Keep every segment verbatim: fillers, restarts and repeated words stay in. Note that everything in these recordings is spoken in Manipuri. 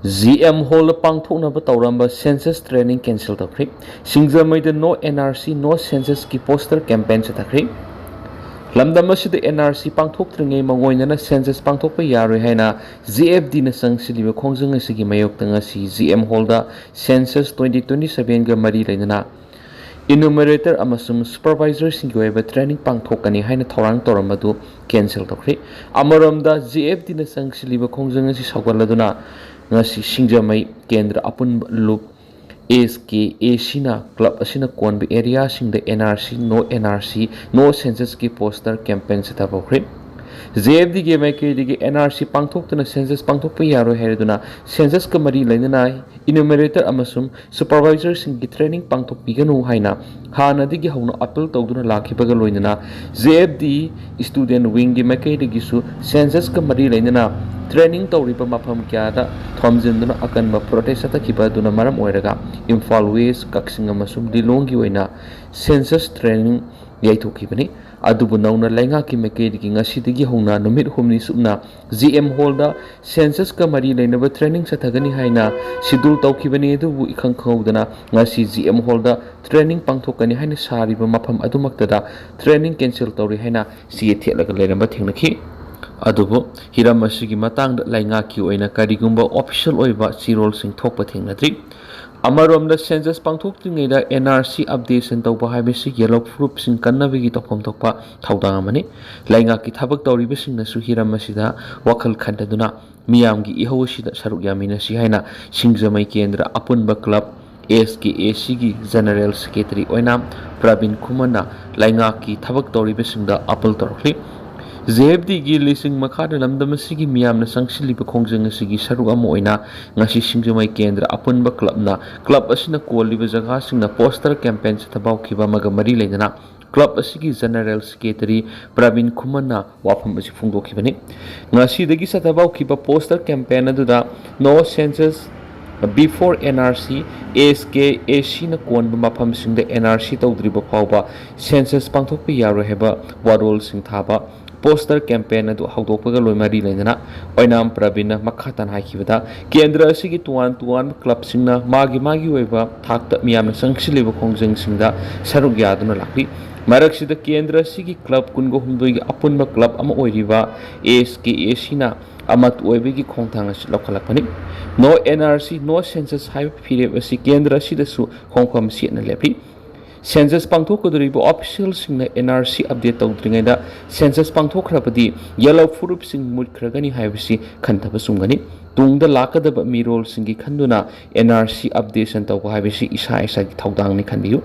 ꯖꯤ ꯑꯦꯝ ꯍꯣꯜꯗ ꯄꯥꯡꯊꯣꯛꯅꯕ ꯇꯧꯔꯝꯕ ꯁꯦꯟꯁꯁ ꯇ꯭ꯔꯦꯅꯤꯡ ꯀꯦꯟꯁꯦꯜ ꯇꯧꯈ꯭ꯔꯦ꯫ ꯁꯤꯡꯖꯃꯩꯗ ꯅꯣ ꯑꯦꯟ ꯑꯥꯔ ꯁꯤ, ꯅꯣ ꯁꯦꯟꯁꯁꯀꯤ ꯄꯣꯁꯇꯔ ꯀꯦꯝꯄꯦꯟ ꯆꯠꯊꯈ꯭ꯔꯦ꯫ ꯂꯝꯗꯝ ꯑꯁꯤꯗ ꯑꯦꯟ ꯑꯥꯔ ꯁꯤ ꯄꯥꯡꯊꯣꯛꯇ꯭ꯔꯤꯉꯩ ꯃꯥꯡꯑꯣꯏꯅꯅ ꯁꯦꯟꯁꯁ ꯄꯥꯡꯊꯣꯛꯄ ꯌꯥꯔꯣꯏ ꯍꯥꯏꯅ ꯖꯤ ꯑꯦꯐ ꯗꯤꯅ ꯆꯪꯁꯤꯜꯂꯤꯕ ꯈꯣꯡꯖꯪ ꯑꯁꯤꯒꯤ ꯃꯥꯌꯣꯛꯇ ꯉꯁꯤ ꯖꯤ ꯑꯦꯝ ꯍꯣꯜꯗ ꯁꯦꯟꯁꯁ twenty twenty sevenꯒ ꯃꯔꯤ ꯂꯩꯅꯅ ꯏꯅꯨꯃꯔꯦꯇꯔ ꯑꯃꯁꯨꯡ ꯁꯨꯄꯔꯚꯥꯏꯖꯔꯁꯤꯡꯒꯤ ꯑꯣꯏꯕ ꯇ꯭ꯔꯦꯅꯤꯡ ꯄꯥꯡꯊꯣꯛꯀꯅꯤ ꯍꯥꯏꯅ ꯊꯧꯔꯥꯡ ꯇꯧꯔꯝꯕꯗꯨ ꯀꯦꯟꯁꯦꯜ ꯇꯧꯈ꯭ꯔꯦ꯫ ꯑꯃꯔꯣꯝꯗ, ꯖꯤ ꯑꯦꯐ ꯗꯤꯅ ꯆꯪꯁꯤꯜꯂꯤꯕ ꯈꯣꯡꯖꯪ ꯑꯁꯤ ꯁꯧꯒꯠꯂꯗꯨꯅ ꯉꯁꯤ ꯁꯤꯡꯖꯃꯩ ꯀꯦꯟꯗ꯭ꯔ ꯑꯄꯨꯟꯕ ꯂꯨꯞ ꯑꯦꯁ ꯀꯦ ꯑꯦ ꯁꯤꯅ ꯀ꯭ꯂꯕ ꯑꯁꯤꯅ ꯀꯣꯟꯕ ꯑꯦꯔꯤꯌꯥꯁꯤꯡꯗ ꯑꯦꯟ ꯑꯥꯔ ꯁꯤ, ꯅꯣ ꯑꯦꯟ ꯑꯥꯔ ꯁꯤ, ꯅꯣ ꯁꯦꯟꯁꯁꯀꯤ ꯄꯣꯁꯇꯔ ꯀꯦꯝꯄꯦꯟ ꯆꯠꯊꯕ ꯍꯧꯈ꯭ꯔꯦ꯫ ꯖꯦ ꯑꯦꯐ ꯗꯤꯒꯤ ꯃꯥꯏꯀꯩꯗꯒꯤ ꯑꯦꯟ ꯑꯥꯔ ꯁꯤ ꯄꯥꯡꯊꯣꯛꯇꯨꯅ ꯁꯦꯟꯁꯁ ꯄꯥꯡꯊꯣꯛꯄ ꯌꯥꯔꯣꯏ ꯍꯥꯏꯔꯗꯨꯅ ꯁꯦꯟꯁꯁꯀ ꯃꯔꯤ ꯂꯩꯅꯅ ꯏꯅꯨꯃꯔꯦꯇꯔ ꯑꯃꯁꯨꯡ ꯁꯨꯄꯔꯚꯥꯏꯖꯔꯁꯤꯡꯒꯤ ꯇ꯭ꯔꯦꯅꯤꯡ ꯄꯥꯡꯊꯣꯛꯄꯤꯒꯅꯨ ꯍꯥꯏꯅ ꯍꯥꯟꯅꯗꯒꯤ ꯍꯧꯅ ꯑꯄꯤꯜ ꯇꯧꯗꯨꯅ ꯂꯥꯛꯈꯤꯕꯒ ꯂꯣꯏꯅꯅ ꯖꯦ ꯑꯦꯐ ꯗꯤ ꯁ꯭ꯇꯨꯗꯦꯟꯠ ꯋꯤꯡꯒꯤ ꯃꯥꯏꯀꯩꯗꯒꯤꯁꯨ ꯁꯦꯟꯁꯁꯀ ꯃꯔꯤ ꯂꯩꯅꯅ ꯇ꯭ꯔꯦꯅꯤꯡ ꯇꯧꯔꯤꯕ ꯃꯐꯝ ꯀꯌꯥꯗ ꯊꯣꯝꯖꯤꯟꯗꯨꯅ ꯑꯀꯟꯕ ꯄ꯭ꯔꯣꯇꯦꯁ ꯆꯠꯊꯈꯤꯕ ꯑꯗꯨꯅ ꯃꯔꯝ ꯑꯣꯏꯔꯒ ꯏꯝꯐꯥꯜ ꯋꯦꯁ, ꯀꯛꯆꯤꯡ ꯑꯃꯁꯨꯡ ꯂꯤꯂꯣꯡꯒꯤ ꯑꯣꯏꯅ ꯁꯦꯟꯁꯁ ꯇ꯭ꯔꯦꯅꯤꯡ ꯌꯩꯊꯣꯛꯈꯤꯕꯅꯤ꯫ ꯑꯗꯨꯕꯨ ꯅꯧꯅ ꯂꯩꯉꯥꯛꯀꯤ ꯃꯥꯏꯀꯩꯗꯒꯤ ꯉꯁꯤꯗꯒꯤ ꯍꯧꯅ ꯅꯨꯃꯤꯠ ꯍꯨꯝꯅꯤ ꯆꯨꯞꯅ ꯖꯤ ꯑꯦꯝ ꯍꯣꯜꯗ ꯁꯦꯟꯁꯁꯀ ꯃꯔꯤ ꯂꯩꯅꯕ ꯇ꯭ꯔꯦꯅꯤꯡ ꯆꯠꯊꯒꯅꯤ ꯍꯥꯏꯅ ꯁꯤꯗꯨꯜ ꯇꯧꯈꯤꯕꯅꯤ꯫ ꯑꯗꯨꯕꯨ ꯏꯈꯪ ꯈꯪꯍꯧꯗꯅ ꯉꯁꯤ ꯖꯤ ꯑꯦꯝ ꯍꯣꯜꯗ ꯇ꯭ꯔꯦꯅꯤꯡ ꯄꯥꯡꯊꯣꯛꯀꯅꯤ ꯍꯥꯏꯅ ꯁꯥꯔꯤꯕ ꯃꯐꯝ ꯑꯗꯨꯃꯛꯇꯗ ꯇ꯭ꯔꯦꯅꯤꯡ ꯀꯦꯟꯁꯦꯜ ꯇꯧꯔꯦ ꯍꯥꯏꯅ ꯆꯦ ꯊꯦꯠꯂꯒ ꯂꯩꯔꯝꯕ ꯊꯦꯡꯅꯈꯤ꯫ ꯑꯗꯨꯕꯨ ꯍꯤꯔꯝ ꯑꯁꯤꯒꯤ ꯃꯇꯥꯡꯗ ꯂꯩꯉꯥꯛꯀꯤ ꯑꯣꯏꯅ ꯀꯔꯤꯒꯨꯝꯕ ꯑꯣꯐꯤꯁꯤꯌꯦꯜ ꯑꯣꯏꯕ ꯆꯦꯔꯣꯜꯁꯤꯡ ꯊꯣꯛꯄ ꯊꯦꯡꯅꯗ꯭ꯔꯤ꯫ ꯑꯃꯔꯣꯝꯗ, ꯁꯦꯟꯁꯁ ꯄꯥꯡꯊꯣꯛꯇ꯭ꯔꯤꯉꯩꯗ ꯑꯦꯟ ꯑꯥꯔ ꯁꯤ ꯑꯞꯗꯦꯁꯟ ꯇꯧꯕ ꯍꯥꯏꯕꯁꯤ ꯌꯦꯜꯂꯣ ꯐꯨꯔꯨꯞꯁꯤꯡ ꯀꯟꯅꯕꯒꯤ ꯇꯧꯐꯝ ꯊꯣꯛꯄ ꯊꯧꯗꯥꯡ ꯑꯃꯅꯤ꯫ ꯂꯩꯉꯥꯛꯀꯤ ꯊꯕꯛ ꯇꯧꯔꯤꯕꯁꯤꯡꯅꯁꯨ ꯍꯤꯔꯝ ꯑꯁꯤꯗ ꯋꯥꯈꯜ ꯈꯟꯊꯗꯨꯅ ꯃꯤꯌꯥꯝꯒꯤ ꯏꯍꯧ ꯑꯁꯤꯗ ꯁꯔꯨꯛ ꯌꯥꯃꯤꯟꯅꯁꯤ ꯍꯥꯏꯅ ꯁꯤꯡꯖꯃꯩ ꯀꯦꯟꯗ꯭ꯔ ꯑꯄꯨꯟꯕ ꯀ꯭ꯂꯕ ꯑꯦꯁ ꯀꯦ ꯑꯦ ꯁꯤꯒꯤ ꯖꯦꯅꯔꯦꯜ ꯁꯦꯀ꯭ꯔꯦꯇꯔꯤ ꯑꯣꯏꯅ ꯄ꯭ꯔꯕꯤꯟ ꯈꯨꯃꯟꯅ ꯂꯩꯉꯥꯛꯀꯤ ꯊꯕꯛ ꯇꯧꯔꯤꯕꯁꯤꯡꯗ ꯑꯄꯤꯜ ꯇꯧꯔꯛꯂꯤ꯫ ꯖꯦ ꯑꯦꯐ ꯗꯤꯒꯤ ꯂꯤꯁꯤꯡ ꯃꯈꯥꯗ ꯂꯝꯗꯝ ꯑꯁꯤꯒꯤ ꯃꯤꯌꯥꯝꯅ ꯆꯪꯁꯤꯜꯂꯤꯕ ꯈꯣꯡꯖꯪ ꯑꯁꯤꯒꯤ ꯁꯔꯨꯛ ꯑꯃ ꯑꯣꯏꯅ ꯉꯁꯤ ꯁꯤꯡꯖꯃꯩ ꯀꯦꯟꯗ꯭ꯔ ꯑꯄꯨꯟꯕ ꯀ꯭ꯂꯕꯅ ꯀ꯭ꯂꯕ ꯑꯁꯤꯅ ꯀꯣꯜꯂꯤꯕ ꯖꯒꯥꯁꯤꯡꯗ ꯄꯣꯁꯇꯔ ꯀꯦꯝꯄꯦꯟ ꯆꯠꯊꯕ ꯍꯧꯈꯤꯕ ꯑꯃꯒ ꯃꯔꯤ ꯂꯩꯅꯅ ꯀ꯭ꯂꯕ ꯑꯁꯤꯒꯤ ꯖꯦꯅꯔꯦꯜ ꯁꯦꯀ꯭ꯔꯦꯇꯔꯤ ꯄ꯭ꯔꯕꯤꯟ ꯈꯨꯃꯟꯅ ꯋꯥꯐꯝ ꯑꯁꯤ ꯐꯣꯡꯗꯣꯛꯈꯤꯕꯅꯤ꯫ ꯉꯁꯤꯗꯒꯤ ꯆꯠꯊꯕ ꯍꯧꯈꯤꯕ ꯄꯣꯁꯇꯔ ꯀꯦꯝꯄꯦꯟ ꯑꯗꯨꯗ no census before N R C, S K A ꯁꯤꯅ ꯀꯣꯟꯕ ꯃꯐꯝꯁꯤꯡꯗ ꯑꯦꯟ ꯑꯥꯔ ꯁꯤ ꯇꯧꯗ꯭ꯔꯤꯕ ꯐꯥꯎꯕ ꯁꯦꯟꯁꯁ ꯄꯥꯡꯊꯣꯛꯄ ꯌꯥꯔꯣꯏ ꯍꯥꯏꯕ ꯋꯥꯔꯣꯜꯁꯤꯡ ꯊꯥꯕ ꯄꯣꯁꯇꯔ ꯀꯦꯝꯄꯦꯟ ꯑꯗꯨ ꯍꯧꯗꯣꯛꯄꯒ ꯂꯣꯏ ꯃꯔꯤ ꯂꯩꯅꯅ ꯑꯣꯏꯅꯥꯝ ꯄ꯭ꯔꯕꯤꯟꯅ ꯃꯈꯥ ꯇꯥꯅ ꯍꯥꯏꯈꯤꯕꯗ, ꯀꯦꯟꯗ꯭ꯔ ꯑꯁꯤꯒꯤ ꯇꯣꯉꯥꯟ ꯇꯣꯉꯥꯟꯕ ꯀ꯭ꯂꯕꯁꯤꯡꯅ ꯃꯥꯒꯤ ꯃꯥꯒꯤ ꯑꯣꯏꯕ ꯊꯥꯛꯇ ꯃꯤꯌꯥꯝꯅ ꯆꯪꯁꯤꯜꯂꯤꯕ ꯈꯣꯡꯖꯪꯁꯤꯡꯗ ꯁꯔꯨꯛ ꯌꯥꯗꯨꯅ ꯂꯥꯛꯂꯤ꯫ ꯃꯔꯛꯁꯤꯗ ꯀꯦꯟꯗ꯭ꯔ ꯑꯁꯤꯒꯤ ꯀ꯭ꯂꯕ ꯀꯨꯟꯒ ꯍꯨꯝꯗꯣꯏꯒꯤ ꯑꯄꯨꯟꯕ ꯀ꯭ꯂꯕ ꯑꯃ ꯑꯣꯏꯔꯤꯕ ꯑꯦꯁ ꯀꯦ ꯑꯦ ꯁꯤꯅ ꯑꯃꯠꯇ ꯑꯣꯏꯕꯒꯤ ꯈꯣꯡꯊꯥꯡ ꯑꯁꯤ ꯂꯧꯈꯠꯂꯛꯄꯅꯤ꯫ ꯅꯣ ꯑꯦꯟ ꯑꯥꯔ ꯁꯤ, ꯅꯣ ꯁꯦꯟꯁꯁ ꯍꯥꯏꯕ ꯐꯤꯔꯦꯞ ꯑꯁꯤ ꯀꯦꯟꯗ꯭ꯔ ꯑꯁꯤꯗꯁꯨ ꯈꯣꯡꯐꯝ ꯁꯦꯠꯅ ꯂꯦꯞꯂꯤ꯫ ꯁꯦꯟꯁꯁ ꯄꯥꯡꯊꯣꯛꯀꯗꯧꯔꯤꯕ ꯑꯣꯐꯤꯁꯤꯌꯦꯜꯁꯤꯡꯅ ꯑꯦꯟ ꯑꯥꯔ ꯁꯤ ꯑꯞꯗꯦꯠ ꯇꯧꯗ꯭ꯔꯤꯉꯩꯗ ꯁꯦꯟꯁꯁ ꯄꯥꯡꯊꯣꯛꯈ꯭ꯔꯕꯗꯤ ꯌꯦꯜꯂꯣ ꯐꯨꯔꯨꯞꯁꯤꯡ ꯃꯨꯠꯈ꯭ꯔꯒꯅꯤ ꯍꯥꯏꯕꯁꯤ ꯈꯟꯊꯕ ꯆꯨꯝꯒꯅꯤ꯫ ꯇꯨꯡꯗ ꯂꯥꯛꯀꯗꯕ ꯃꯤꯔꯣꯜꯁꯤꯡꯒꯤ ꯈꯟꯗꯨꯅ ꯑꯦꯟ ꯑꯥꯔ ꯁꯤ ꯑꯞꯗꯦꯁꯟ ꯇꯧꯕ ꯍꯥꯏꯕꯁꯤ ꯏꯁꯥ ꯏꯁꯥꯒꯤ ꯊꯧꯗꯥꯡꯅꯤ ꯈꯟꯕꯤꯌꯨ꯫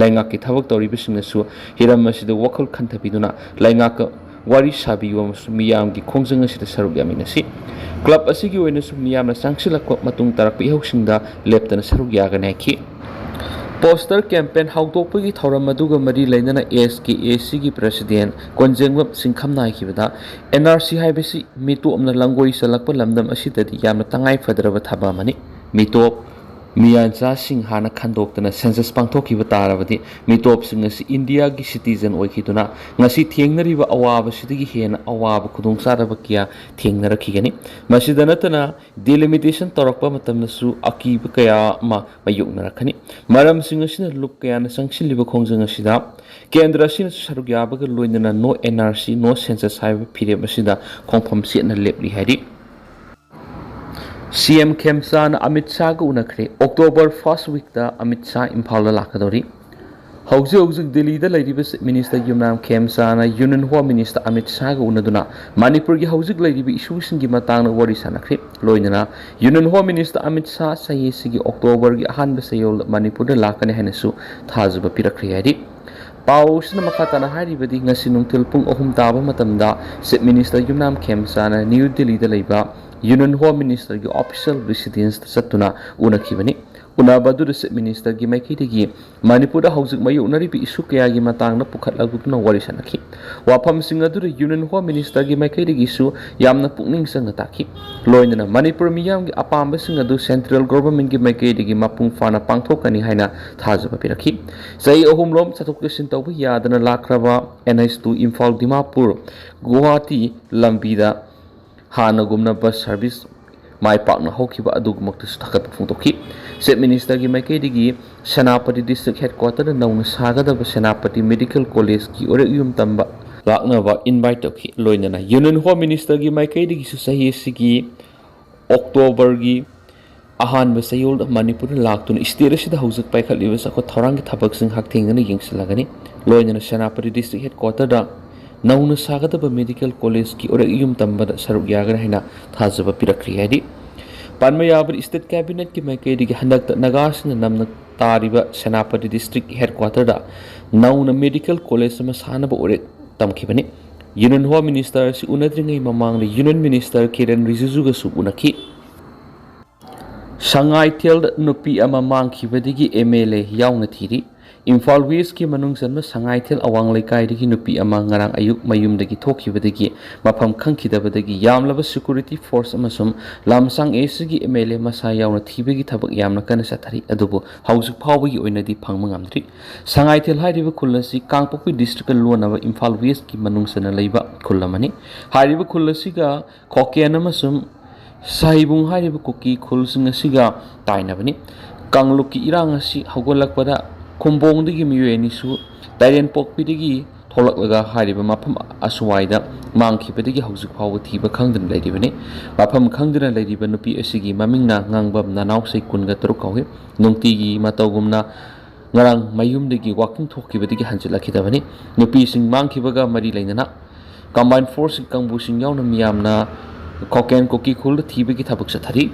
ꯂꯩꯉꯥꯛꯀꯤ ꯊꯕꯛ ꯇꯧꯔꯤꯕꯁꯤꯡꯅꯁꯨ ꯍꯤꯔꯝ ꯑꯁꯤꯗ ꯋꯥꯈꯜ ꯈꯟꯊꯕꯤꯗꯨꯅ ꯂꯩꯉꯥꯛꯀ ꯋꯥꯔꯤ ꯁꯥꯕꯤꯌꯨ ꯑꯃꯁꯨꯡ ꯃꯤꯌꯥꯝꯒꯤ ꯈꯣꯡꯖꯪ ꯑꯁꯤꯗ ꯁꯔꯨꯛ ꯌꯥꯃꯤꯟꯅꯁꯤ꯫ ꯀ꯭ꯂꯕ ꯑꯁꯤꯒꯤ ꯑꯣꯏꯅꯁꯨ ꯃꯤꯌꯥꯝꯅ ꯆꯪꯁꯤꯜꯂꯛꯄ ꯃꯇꯨꯡ ꯇꯥꯔꯛꯄ ꯏꯍꯧꯁꯤꯡꯗ ꯂꯦꯞꯇꯅ ꯁꯔꯨꯛ ꯌꯥꯒꯅꯤ ꯍꯥꯏꯈꯤ꯫ ꯄꯣꯁꯇꯔ ꯀꯦꯝꯄꯦꯟ ꯍꯧꯗꯣꯛꯄꯒꯤ ꯊꯧꯔꯝ ꯑꯗꯨꯒ ꯃꯔꯤ ꯂꯩꯅꯅ ꯑꯦꯁ ꯀꯦ ꯑꯦ ꯁꯤꯒꯤ ꯄ꯭ꯔꯁꯤꯗꯦꯟ ꯀꯣꯟꯖꯦꯡꯕꯝ ꯁꯤꯡꯈꯝꯅ ꯍꯥꯏꯈꯤꯕꯗ, ꯑꯦꯟ ꯑꯥꯔ ꯁꯤ ꯍꯥꯏꯕꯁꯤ ꯃꯤꯇꯣꯞꯅ ꯂꯪꯒꯣꯏ ꯆꯜꯂꯛꯄ ꯂꯝꯗꯝ ꯑꯁꯤꯗꯗꯤ ꯌꯥꯝꯅ ꯇꯉꯥꯏ ꯐꯗ꯭ꯔꯕ ꯊꯕꯛ ꯑꯃꯅꯤ꯫ ꯃꯤꯇꯣꯞ ꯃꯤꯌꯥꯟꯆꯥꯁꯤꯡ ꯍꯥꯟꯅ ꯈꯟꯗꯣꯛꯇꯅ ꯁꯦꯟꯁꯁ ꯄꯥꯡꯊꯣꯛꯈꯤꯕ ꯇꯥꯔꯕꯗꯤ, ꯃꯤꯇꯣꯞꯁꯤꯡ ꯑꯁꯤ ꯏꯟꯗꯤꯌꯥꯒꯤ ꯁꯤꯇꯤꯖꯟ ꯑꯣꯏꯈꯤꯗꯨꯅ ꯉꯁꯤ ꯊꯦꯡꯅꯔꯤꯕ ꯑꯋꯥꯕꯁꯤꯗꯒꯤ ꯍꯦꯟꯅ ꯑꯋꯥꯕ ꯈꯨꯗꯣꯡꯆꯥꯗꯕ ꯀꯌꯥ ꯊꯦꯡꯅꯔꯛꯈꯤꯒꯅꯤ꯫ ꯃꯁꯤꯗ ꯅꯠꯇꯅ, ꯗꯤꯂꯤꯃꯤꯇꯦꯁꯟ ꯇꯧꯔꯛꯄ ꯃꯇꯝꯗꯁꯨ ꯑꯀꯤꯕ ꯀꯌꯥ ꯑꯃ ꯃꯥꯌꯣꯛꯅꯔꯛꯀꯅꯤ꯫ ꯃꯔꯝꯁꯤꯡ ꯑꯁꯤꯅ ꯂꯨꯞ ꯀꯌꯥꯅ ꯆꯪꯁꯤꯜꯂꯤꯕ ꯈꯣꯡꯖꯪ ꯑꯁꯤꯗ ꯀꯦꯟꯗ꯭ꯔ ꯑꯁꯤꯅꯁꯨ ꯁꯔꯨꯛ ꯌꯥꯕꯒ ꯂꯣꯏꯅꯅ ꯅꯣ ꯑꯦꯟ ꯑꯥꯔ ꯁꯤ, ꯅꯣ ꯁꯦꯟꯁꯁ ꯍꯥꯏꯕ ꯐꯤꯔꯦꯞ ꯑꯁꯤꯗ ꯈꯣꯡꯐꯝ ꯆꯦꯠꯅ ꯂꯦꯞꯂꯤ ꯍꯥꯏꯔꯤ꯫ ꯁꯤ ꯑꯦꯝ ꯈꯦꯝꯆꯥꯅ ꯑꯃꯤꯠ ꯁꯥꯍꯒ ꯎꯅꯈ꯭ꯔꯦ꯫ ꯑꯣꯛꯇꯣꯕꯔ ꯐꯥꯔꯁ ꯋꯤꯛꯇ ꯑꯃꯤꯠ ꯁꯥꯍ ꯏꯝꯐꯥꯜꯗ ꯂꯥꯛꯀꯗꯧꯔꯤ꯫ ꯍꯧꯖꯤꯛ ꯍꯧꯖꯤꯛ ꯗꯤꯜꯂꯤꯗ ꯂꯩꯔꯤꯕ ꯆꯤꯐ ꯃꯤꯅꯤꯁꯇꯔ ꯌꯨꯝꯅꯥꯝ ꯈꯦꯝꯆꯥꯅ ꯌꯨꯅꯤꯌꯟ ꯍꯣꯝ ꯃꯤꯅꯤꯁꯇꯔ ꯑꯃꯤꯠ ꯁꯥꯍꯒ ꯎꯅꯗꯨꯅ ꯃꯅꯤꯄꯨꯔꯒꯤ ꯍꯧꯖꯤꯛ ꯂꯩꯔꯤꯕ ꯏꯁꯨꯁꯤꯡꯒꯤ ꯃꯇꯥꯡꯗ ꯋꯥꯔꯤ ꯁꯥꯟꯅꯈ꯭ꯔꯦ꯫ ꯂꯣꯏꯅꯅ union home minister Amit Shah ꯆꯍꯤ ꯑꯁꯤꯒꯤ ꯑꯣꯛꯇꯣꯕꯔꯒꯤ ꯑꯍꯥꯟꯕ ꯆꯌꯣꯜꯗ ꯃꯅꯤꯄꯨꯔꯗ ꯂꯥꯛꯀꯅꯤ ꯍꯥꯏꯅꯁꯨ ꯊꯥꯖꯕ ꯄꯤꯔꯛꯈ꯭ꯔꯦ ꯍꯥꯏꯔꯤ꯫ ꯄꯥꯎ ꯑꯁꯤꯅ ꯃꯈꯥ ꯇꯥꯅ ꯍꯥꯏꯔꯤꯕꯗꯤ, ꯉꯁꯤ ꯅꯨꯡꯊꯤꯜ ꯄꯨꯡ ꯑꯍꯨꯝ ꯇꯥꯕ ꯃꯇꯝꯗ ꯆꯤꯐ ꯃꯤꯅꯤꯁꯇꯔ ꯌꯨꯝꯅꯥꯝ ꯈꯦꯝꯆꯥꯅ ꯅ꯭ꯌꯨ ꯗꯤꯜꯂꯤꯗ ꯂꯩꯕ ꯌꯨꯅꯤꯌꯟ ꯍꯣꯝ ꯃꯤꯅꯤꯁꯇꯔꯒꯤ ꯑꯣꯐꯤꯁꯤꯌꯦꯜ ꯔꯤꯁꯤꯗꯦꯟꯁꯇ ꯆꯠꯇꯨꯅ ꯎꯅꯈꯤꯕꯅꯤ꯫ ꯎꯅꯕ ꯑꯗꯨꯗ ꯆꯤꯐ ꯃꯤꯅꯤꯁꯇꯔꯒꯤ ꯃꯥꯏꯀꯩꯗꯒꯤ ꯃꯅꯤꯄꯨꯔꯗ ꯍꯧꯖꯤꯛ ꯃꯥꯌꯣꯛꯅꯔꯤꯕ ꯏꯁꯨ ꯀꯌꯥꯒꯤ ꯃꯇꯥꯡꯗ ꯄꯨꯈꯠꯂꯗꯨꯅ ꯋꯥꯔꯤ ꯁꯥꯟꯅꯈꯤ꯫ ꯋꯥꯐꯝꯁꯤꯡ ꯑꯗꯨꯗ ꯌꯨꯅꯤꯌꯟ ꯍꯣꯝ ꯃꯤꯅꯤꯁꯇꯔꯒꯤ ꯃꯥꯏꯀꯩꯗꯒꯤꯁꯨ ꯌꯥꯝꯅ ꯄꯨꯛꯅꯤꯡ ꯆꯪꯅ ꯇꯥꯈꯤ꯫ ꯂꯣꯏꯅꯅ ꯃꯅꯤꯄꯨꯔ ꯃꯤꯌꯥꯝꯒꯤ ꯑꯄꯥꯝꯕꯁꯤꯡ ꯑꯗꯨ ꯁꯦꯟꯇ꯭ꯔꯦꯜ ꯒꯣꯚꯔꯟꯃꯦꯟꯠꯀꯤ ꯃꯥꯏꯀꯩꯗꯒꯤ ꯃꯄꯨꯡ ꯐꯥꯅ ꯄꯥꯡꯊꯣꯛꯀꯅꯤ ꯍꯥꯏꯅ ꯊꯥꯖꯕ ꯄꯤꯔꯛꯈꯤ꯫ ꯆꯍꯤ ꯑꯍꯨꯝꯂꯣꯝ ꯆꯠꯊꯣꯛ ꯆꯠꯁꯤꯟ ꯇꯧꯕ ꯌꯥꯗꯅ ꯂꯥꯛꯈ꯭ꯔꯕ N H two Imphal Dimapur Guwahati ꯂꯝꯕꯤꯗ ꯍꯥꯟꯅꯒꯨꯝꯅ ꯕꯁ ꯁꯔꯚꯤꯁ ꯃꯥꯏ ꯄꯥꯛꯅ ꯍꯧꯈꯤꯕ ꯑꯗꯨꯒꯤꯃꯛꯇꯁꯨ ꯊꯥꯒꯠꯄ ꯐꯣꯡꯗꯣꯛꯈꯤ꯫ ꯆꯤꯐ ꯃꯤꯅꯤꯁꯇꯔꯒꯤ ꯃꯥꯏꯀꯩꯗꯒꯤ ꯁꯦꯅꯥꯄꯇꯤ ꯗꯤꯁꯇ꯭ꯔꯤꯛ ꯍꯦꯗꯀ꯭ꯋꯥꯇꯔꯗ ꯅꯧꯅ ꯁꯥꯒꯗꯕ ꯁꯦꯅꯥꯄꯇꯤ ꯃꯦꯗꯤꯀꯦꯜ ꯀꯣꯂꯦꯖꯀꯤ ꯑꯣꯔꯦꯛ ꯌꯨꯝ ꯇꯝꯕ ꯂꯥꯛꯅꯕ ꯏꯟꯚꯥꯏꯠ ꯇꯧꯈꯤ꯫ ꯂꯣꯏꯅꯅ ꯌꯨꯅꯤꯌꯟ ꯍꯣꯝ ꯃꯤꯅꯤꯁꯇꯔꯒꯤ ꯃꯥꯏꯀꯩꯗꯒꯤꯁꯨ ꯆꯍꯤ ꯑꯁꯤꯒꯤ ꯑꯣꯛꯇꯣꯕꯔꯒꯤ ꯑꯍꯥꯟꯕ ꯆꯌꯣꯜꯗ ꯃꯅꯤꯄꯨꯔꯗ ꯂꯥꯛꯇꯨꯅ ꯁ꯭ꯇꯦꯠ ꯑꯁꯤꯗ ꯍꯧꯖꯤꯛ ꯄꯥꯏꯈꯠꯂꯤꯕ ꯆꯥꯎꯈꯠ ꯊꯧꯔꯥꯡꯒꯤ ꯊꯕꯛꯁꯤꯡ ꯍꯛꯊꯦꯡꯅꯅ ꯌꯦꯡꯁꯤꯜꯂꯒꯅꯤ꯫ ꯂꯣꯏꯅꯅ ꯁꯦꯅꯥꯄꯇꯤ ꯗꯤꯁꯇ꯭ꯔꯤꯛ ꯍꯦꯗꯀ꯭ꯋꯥꯇꯔꯗ ꯅꯧꯅ ꯁꯥꯒꯗꯕ ꯃꯦꯗꯤꯀꯦꯜ ꯀꯣꯂꯦꯖꯀꯤ ꯑꯣꯔꯦꯛ ꯌꯨꯝ ꯇꯝꯕꯗ ꯁꯔꯨꯛ ꯌꯥꯒꯅꯤ ꯍꯥꯏꯅ ꯊꯥꯖꯕ ꯄꯤꯔꯛꯈ꯭ꯔꯤ꯫ ꯍꯥꯏꯗꯤ ꯄꯟꯕ ꯌꯥꯕꯗꯤ ꯁ꯭ꯇꯦꯠ ꯀꯦꯕꯤꯅꯦꯠꯀꯤ ꯃꯥꯏꯀꯩꯗꯒꯤ ꯍꯟꯗꯛꯇ ꯅꯥꯒꯥꯁꯤꯡꯅ ꯅꯝꯅ ꯇꯥꯔꯤꯕ ꯁꯦꯅꯥꯄꯇꯤ ꯗꯤꯁꯇ꯭ꯔꯤꯛ ꯍꯦꯗꯀ꯭ꯋꯥꯇꯔꯗ ꯅꯧꯅ ꯃꯦꯗꯤꯀꯦꯜ ꯀꯣꯂꯦꯖ ꯑꯃ ꯁꯥꯅꯕ ꯑꯣꯔꯦꯛ ꯇꯝꯈꯤꯕꯅꯤ꯫ ꯌꯨꯅꯤꯌꯟ ꯍꯣꯝ ꯃꯤꯅꯤꯁꯇꯔ ꯑꯁꯤ ꯎꯅꯗ꯭ꯔꯤꯉꯩ ꯃꯃꯥꯡꯗ ꯌꯨꯅꯤꯌꯟ ꯃꯤꯅꯤꯁꯇꯔ ꯀꯤꯔꯦꯟ ꯔꯤꯖꯤꯖꯨꯒꯁꯨ ꯎꯅꯈꯤ꯫ ꯁꯉꯥꯏꯊꯦꯜꯗ ꯅꯨꯄꯤ ꯑꯃ ꯃꯥꯡꯈꯤꯕꯗꯒꯤ ꯑꯦꯝ ꯑꯦꯜ ꯑꯦ ꯌꯥꯎꯅ ꯊꯤꯔꯤ꯫ ꯏꯝꯐꯥꯜ ꯋꯦꯁꯀꯤ ꯃꯅꯨꯡ ꯆꯟꯕ ꯁꯉꯥꯏꯊꯦꯜ ꯑꯋꯥꯡ ꯂꯩꯀꯥꯏꯗꯒꯤ ꯅꯨꯄꯤ ꯑꯃ ꯉꯔꯥꯡ ꯑꯌꯨꯛ ꯃꯌꯨꯝꯗꯒꯤ ꯊꯣꯛꯈꯤꯕꯗꯒꯤ ꯃꯐꯝ ꯈꯪꯈꯤꯗꯕꯗꯒꯤ ꯌꯥꯝꯂꯕ ꯁꯦꯀ꯭ꯌꯨꯔꯤꯇꯤ ꯐꯣꯔꯁ ꯑꯃꯁꯨꯡ ꯂꯝꯁꯥꯡ ꯑꯦꯁꯤꯒꯤ ꯑꯦꯝ ꯑꯦꯜ ꯑꯦ ꯃꯁꯥ ꯌꯥꯎꯅ ꯊꯤꯕꯒꯤ ꯊꯕꯛ ꯌꯥꯝꯅ ꯀꯟꯅ ꯆꯠꯊꯔꯤ꯫ ꯑꯗꯨꯕꯨ ꯍꯧꯖꯤꯛ ꯐꯥꯎꯕꯒꯤ ꯑꯣꯏꯅꯗꯤ ꯐꯪꯕ ꯉꯝꯗ꯭ꯔꯤ꯫ ꯁꯉꯥꯏꯊꯦꯜ ꯍꯥꯏꯔꯤꯕ ꯈꯨꯜ ꯑꯁꯤ ꯀꯥꯡꯄꯣꯛꯄꯤ ꯗꯤꯁꯇ꯭ꯔꯤꯛꯀ ꯂꯣꯟꯅꯕ ꯏꯝꯐꯥꯜ ꯋꯦꯁꯀꯤ ꯃꯅꯨꯡ ꯆꯟꯅ ꯂꯩꯕ ꯈꯨꯜ ꯑꯃꯅꯤ꯫ ꯍꯥꯏꯔꯤꯕ ꯈꯨꯜ ꯑꯁꯤꯒ ꯈꯣꯀꯦꯟ ꯑꯃꯁꯨꯡ ꯁꯍꯤꯕꯨꯡ ꯍꯥꯏꯔꯤꯕ ꯀꯨꯀꯤ ꯈꯨꯜꯁꯤꯡ ꯑꯁꯤꯒ ꯇꯥꯏꯅꯕꯅꯤ꯫ ꯀꯥꯡꯂꯨꯞꯀꯤ ꯏꯔꯥꯡ ꯑꯁꯤ ꯍꯧꯒꯠꯂꯛꯄꯗ ꯈꯨꯝꯕꯣꯡꯗꯒꯤ ꯃꯤꯑꯣꯏ ꯑꯅꯤꯁꯨ ꯇꯥꯏꯔꯦꯟꯄꯣꯛꯄꯤꯗꯒꯤ ꯊꯣꯛꯂꯛꯂꯒ ꯍꯥꯏꯔꯤꯕ ꯃꯐꯝ ꯑꯁꯨꯋꯥꯏꯗ ꯃꯥꯡꯈꯤꯕꯗꯒꯤ ꯍꯧꯖꯤꯛ ꯐꯥꯎꯕ ꯊꯤꯕ ꯈꯪꯗꯅ ꯂꯩꯔꯤꯕꯅꯤ꯫ ꯃꯐꯝ ꯈꯪꯗꯅ ꯂꯩꯔꯤꯕ ꯅꯨꯄꯤ ꯑꯁꯤꯒꯤ ꯃꯃꯤꯡꯅ ꯉꯥꯡꯕꯝ ꯅꯅꯥꯎꯆꯩ ꯀꯨꯟꯒ ꯇꯔꯨꯛ ꯀꯧꯏ꯫ ꯅꯨꯡꯇꯤꯒꯤ ꯃꯇꯧꯒꯨꯝꯅ ꯉꯔꯥꯡ ꯃꯌꯨꯝꯗꯒꯤ ꯋꯥꯀꯤꯡ ꯊꯣꯛꯈꯤꯕꯗꯒꯤ ꯍꯟꯖꯤꯜꯂꯛꯈꯤꯗꯕꯅꯤ꯫ ꯅꯨꯄꯤꯁꯤꯡ ꯃꯥꯡꯈꯤꯕꯒ ꯃꯔꯤ ꯂꯩꯅꯅ ꯀꯝꯕꯥꯏꯟ ꯐꯣꯔꯁꯀꯤ ꯀꯥꯡꯕꯨꯁꯤꯡ ꯌꯥꯎꯅ ꯃꯤꯌꯥꯝꯅ ꯈꯣꯀꯦꯟ ꯀꯨꯀꯤ ꯈꯨꯜꯗ ꯊꯤꯕꯒꯤ ꯊꯕꯛ ꯆꯠꯊꯔꯤ꯫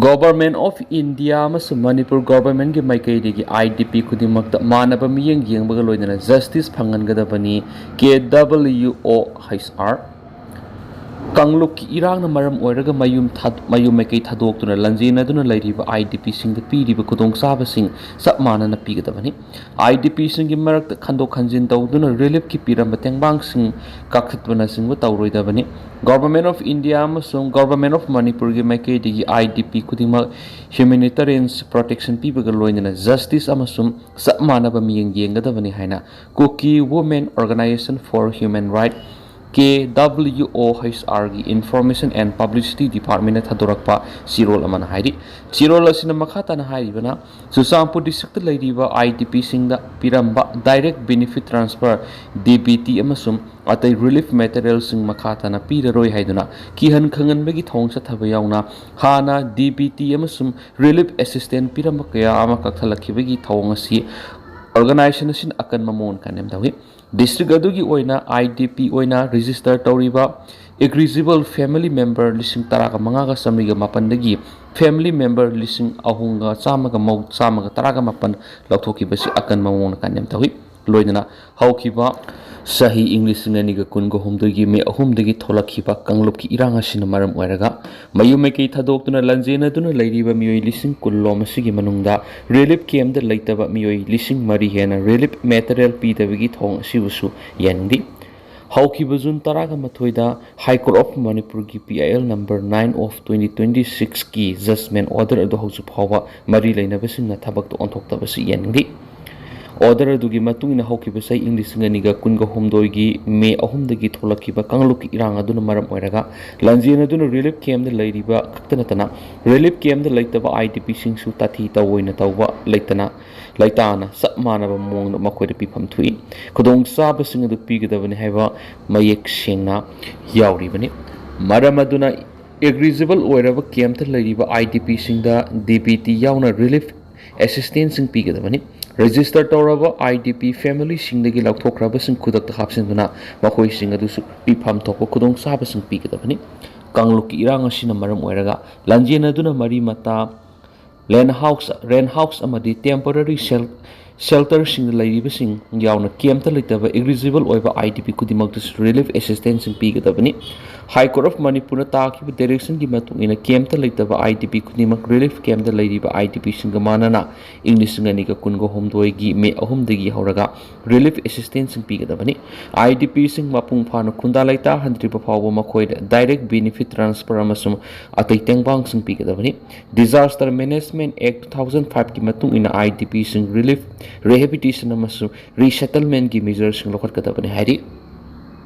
ꯒꯣꯚꯔꯟꯃꯦꯟꯠ ꯑꯣꯐ ꯏꯟꯗꯤꯌꯥ ꯑꯃꯁꯨꯡ ꯃꯅꯤꯄꯨꯔ ꯒꯣꯚꯔꯟꯃꯦꯟꯠꯀꯤ ꯃꯥꯏꯀꯩꯗꯒꯤ ꯑꯥꯏ ꯗꯤ ꯄꯤ ꯈꯨꯗꯤꯡꯃꯛꯇ ꯃꯥꯟꯅꯕ ꯃꯤꯠꯌꯦꯡ ꯌꯦꯡꯕꯒ ꯂꯣꯏꯅꯅ ꯖꯁꯇꯤꯁ ꯐꯪꯍꯟꯒꯗꯕꯅꯤ꯫ ꯀꯦ ꯗꯕꯜꯌꯨ ꯑꯣ ꯍꯩꯆ ꯑꯥꯔ꯫ ꯀꯥꯡꯂꯨꯞꯀꯤ ꯏꯔꯥꯡꯅ ꯃꯔꯝ ꯑꯣꯏꯔꯒ ꯃꯌꯨꯝ ꯊꯥ-, ꯃꯌꯨꯝ ꯃꯩꯀꯩ ꯊꯥꯗꯣꯛꯇꯨꯅ ꯂꯥꯟꯖꯦꯟꯅꯗꯨꯅ ꯂꯩꯔꯤꯕ IDPꯁꯤꯡꯗ ꯄꯤꯔꯤꯕ ꯈꯨꯗꯣꯡꯆꯥꯕꯁꯤꯡ ꯆꯞ ꯃꯥꯟꯅꯅ ꯄꯤꯒꯗꯕꯅꯤ꯫ IDPꯁꯤꯡꯒꯤ ꯃꯔꯛꯇ ꯈꯟꯗꯣꯛ ꯈꯟꯖꯤꯟ ꯇꯧꯗꯨꯅ ꯔꯤꯂꯤꯐꯀꯤ ꯄꯤꯔꯝꯕ ꯇꯦꯡꯕꯥꯡꯁꯤꯡ ꯀꯛꯊꯠꯄꯅꯆꯤꯡꯕ ꯇꯧꯔꯣꯏꯗꯕꯅꯤ꯫ Government of India ꯑꯃꯁꯨꯡ Government of ꯃꯅꯤꯄꯨꯔꯒꯤ ꯃꯥꯏꯀꯩꯗꯒꯤ IDP ꯈꯨꯗꯤꯡꯃꯛ humanitarian protection ꯄꯤꯕꯒ ꯂꯣꯏꯅꯅ justice ꯑꯃꯁꯨꯡ ꯆꯞ ꯃꯥꯟꯅꯕ ꯃꯤꯠꯌꯦꯡ ꯌꯦꯡꯒꯗꯕꯅꯤ ꯍꯥꯏꯅ Kuki Women Organization for Human Rights, KWOHRꯒꯤ Information and Publicity Departmentꯅ ꯊꯥꯗꯣꯔꯛꯄ ꯆꯦꯔꯣꯜ ꯑꯃꯅ ꯍꯥꯏꯔꯤ꯫ ꯆꯦꯔꯣꯜ ꯑꯁꯤꯅ ꯃꯈꯥ ꯇꯥꯅ ꯍꯥꯏꯔꯤꯕꯅ, ꯆꯨꯔꯆꯥꯟꯄꯨꯔ districtꯇ ꯂꯩꯔꯤꯕ IDPꯁꯤꯡꯗ ꯄꯤꯔꯝꯕ direct benefit transfer, DBT ꯑꯃꯁꯨꯡ ꯑꯇꯩ relief materialꯁꯤꯡ ꯃꯈꯥ ꯇꯥꯅ ꯄꯤꯔꯔꯣꯏ ꯍꯥꯏꯗꯨꯅ ꯀꯤꯍꯟ ꯈꯪꯍꯟꯕꯒꯤ ꯊꯧꯑꯣꯡ ꯆꯠꯊꯕ ꯌꯥꯎꯅ ꯍꯥꯟꯅ DBT ꯑꯃꯁꯨꯡ relief assistance ꯄꯤꯔꯝꯕ ꯀꯌꯥ ꯑꯃ ꯀꯛꯊꯠꯂꯛꯈꯤꯕꯒꯤ ꯊꯧꯑꯣꯡ ꯑꯁꯤ organization ꯑꯁꯤꯅ ꯑꯀꯟꯕ ꯃꯑꯣꯡꯗ condemn ꯇꯧꯏ꯫ District ꯑꯗꯨꯒꯤ ꯑꯣꯏꯅ IDP ꯑꯣꯏꯅ register ꯇꯧꯔꯤꯕ eligible family member ꯂꯤꯁꯤꯡ ꯇꯔꯥꯒ ꯃꯉꯥꯒ ꯆꯥꯃꯔꯤꯒ ꯃꯥꯄꯟꯗꯒꯤ family member ꯂꯤꯁꯤꯡ ꯑꯍꯨꯝꯒ ꯆꯥꯝꯃꯒ ꯃꯧ-, ꯆꯥꯝꯃꯒ ꯇꯔꯥꯒ ꯃꯥꯄꯟ ꯂꯧꯊꯣꯛꯈꯤꯕꯁꯤ ꯑꯀꯟꯕ ꯃꯑꯣꯡꯗ condemn ꯇꯧꯏ꯫ ꯂꯣꯏꯅꯅ ꯍꯧꯈꯤꯕ ꯆꯍꯤ ꯏꯪ ꯂꯤꯁꯤꯡ ꯑꯅꯤꯒ ꯀꯨꯟꯒ ꯍꯨꯝꯗꯣꯏꯒꯤ ꯃꯦ ꯑꯍꯨꯝꯗꯒꯤ ꯊꯣꯛꯂꯛꯈꯤꯕ ꯀꯥꯡꯂꯨꯞꯀꯤ ꯏꯔꯥꯡ ꯑꯁꯤꯅ ꯃꯔꯝ ꯑꯣꯏꯔꯒ ꯃꯌꯨꯝ ꯃꯩꯀꯩ ꯊꯥꯗꯣꯛꯇꯨꯅ ꯂꯥꯟꯖꯦꯟꯅꯗꯨꯅ ꯂꯩꯔꯤꯕ ꯃꯤꯑꯣꯏ ꯂꯤꯁꯤꯡ ꯀꯨꯟ ꯂꯣꯝ ꯑꯁꯤꯒꯤ ꯃꯅꯨꯡꯗ relief campꯇ ꯂꯩꯇꯕ ꯃꯤꯑꯣꯏ ꯂꯤꯁꯤꯡ ꯃꯔꯤ ꯍꯦꯟꯅ relief material ꯄꯤꯗꯕꯒꯤ ꯊꯧꯑꯣꯡ ꯑꯁꯤꯕꯨꯁꯨ ꯌꯥꯅꯤꯡꯗꯦ꯫ ꯍꯧꯈꯤꯕ ꯖꯨꯟ ꯇꯔꯥꯒ ꯃꯥꯊꯣꯏꯗ High Court of ꯃꯅꯤꯄꯨꯔꯒꯤ PIL number nine of twenty twenty sixꯀꯤ judgment order ꯑꯗꯨ ꯍꯧꯖꯤꯛ ꯐꯥꯎꯕ ꯃꯔꯤ ꯂꯩꯅꯕꯁꯤꯡꯅ ꯊꯕꯛꯇ ꯑꯣꯟꯊꯣꯛꯇꯕꯁꯤ ꯌꯥꯅꯤꯡꯗꯦ꯫ Order ꯑꯗꯨꯒꯤ ꯃꯇꯨꯡ ꯏꯟꯅ ꯍꯧꯈꯤꯕ ꯆꯍꯤ ꯏꯪ ꯂꯤꯁꯤꯡ ꯑꯅꯤꯒ ꯀꯨꯟꯒ ꯍꯨꯝꯗꯣꯏꯒꯤ ꯃꯦ ꯑꯍꯨꯝꯗꯒꯤ ꯊꯣꯛꯂꯛꯈꯤꯕ ꯀꯥꯡꯂꯨꯞꯀꯤ ꯏꯔꯥꯡ ꯑꯗꯨꯅ ꯃꯔꯝ ꯑꯣꯏꯔꯒ ꯂꯥꯟꯖꯦꯟꯅꯗꯨꯅ relief campꯇ ꯂꯩꯔꯤꯕ ꯈꯛꯇ ꯅꯠꯇꯅ relief campꯇ ꯂꯩꯇꯕ IDPꯁꯤꯡꯁꯨ ꯇꯥꯊꯤ ꯇꯥꯑꯣꯏꯅ ꯇꯧꯕ ꯂꯩꯇꯅ ꯂꯩꯇꯥꯅ ꯆꯞ ꯃꯥꯟꯅꯕ ꯃꯑꯣꯡꯗ ꯃꯈꯣꯏꯗ ꯄꯤꯐꯝ ꯊꯣꯛꯏ꯫ ꯈꯨꯗꯣꯡꯆꯥꯕꯁꯤꯡ ꯑꯗꯨ ꯄꯤꯒꯗꯕꯅꯤ ꯍꯥꯏꯕ ꯃꯌꯦꯛ ꯁꯦꯡꯅ ꯌꯥꯎꯔꯤꯕꯅꯤ꯫ ꯃꯔꯝ ꯑꯗꯨꯅ eligible ꯑꯣꯏꯔꯕ campꯇ ꯂꯩꯔꯤꯕ IDPꯁꯤꯡꯗ DBT ꯌꯥꯎꯅ relief assistanceꯁꯤꯡ ꯄꯤꯒꯗꯕꯅꯤ꯫ Register ꯇꯧꯔꯕ IDP familyꯁꯤꯡꯗꯒꯤ ꯂꯧꯊꯣꯛꯈ꯭ꯔꯕꯁꯤꯡ ꯈꯨꯗꯛꯇ ꯍꯥꯞꯆꯤꯟꯗꯨꯅ ꯃꯈꯣꯏꯁꯤꯡ ꯑꯗꯨꯁꯨ ꯄꯤꯐꯝ ꯊꯣꯛꯄ ꯈꯨꯗꯣꯡꯆꯥꯕꯁꯤꯡ ꯄꯤꯒꯗꯕꯅꯤ꯫ ꯀꯥꯡꯂꯨꯞꯀꯤ ꯏꯔꯥꯡ ꯑꯁꯤꯅ ꯃꯔꯝ ꯑꯣꯏꯔꯒ ꯂꯥꯟꯖꯦꯟꯅꯗꯨꯅ ꯃꯔꯤ ꯃꯇꯥ land house, rent house ꯑꯃꯗꯤ temporary shel-, shelterꯁꯤꯡꯗ ꯂꯩꯔꯤꯕꯁꯤꯡ ꯌꯥꯎꯅ campꯇ ꯂꯩꯇꯕ eligible ꯑꯣꯏꯕ IDP ꯈꯨꯗꯤꯡꯃꯛꯇꯁꯨ relief assistanceꯁꯤꯡ ꯄꯤꯒꯗꯕꯅꯤ꯫ High Court of ꯃꯅꯤꯄꯨꯔꯅ ꯇꯥꯈꯤꯕ directionꯒꯤ ꯃꯇꯨꯡ ꯏꯟꯅ campꯇ ꯂꯩꯇꯕ IDP ꯈꯨꯗꯤꯡꯃꯛ relief campꯇ ꯂꯩꯔꯤꯕ IDPꯁꯤꯡꯒ ꯃꯥꯟꯅꯅ ꯏꯪ ꯂꯤꯁꯤꯡ ꯑꯅꯤꯒ ꯀꯨꯟꯒ ꯍꯨꯝꯗꯣꯏꯒꯤ ꯃꯦ ꯑꯍꯨꯝꯗꯒꯤ ꯍꯧꯔꯒ relief assistanceꯁꯤꯡ ꯄꯤꯒꯗꯕꯅꯤ꯫ IDPꯁꯤꯡ ꯃꯄꯨꯡ ꯐꯥꯅ ꯈꯨꯟꯗꯥ ꯂꯩꯇꯥꯍꯟꯗ꯭ꯔꯤꯕ ꯐꯥꯎꯕ ꯃꯈꯣꯏꯗ direct benefit transfer ꯑꯃꯁꯨꯡ ꯑꯇꯩ ꯇꯦꯡꯕꯥꯡꯁꯤꯡ ꯄꯤꯒꯗꯕꯅꯤ꯫ Disaster Management Act two thousand fiveꯀꯤ ꯃꯇꯨꯡ ꯏꯟꯅ IDPꯁꯤꯡ relief, rehabilitation ꯑꯃꯁꯨꯡ resettlementꯀꯤ measureꯁꯤꯡ ꯂꯧꯈꯠꯀꯗꯕꯅꯤ ꯍꯥꯏꯔꯤ꯫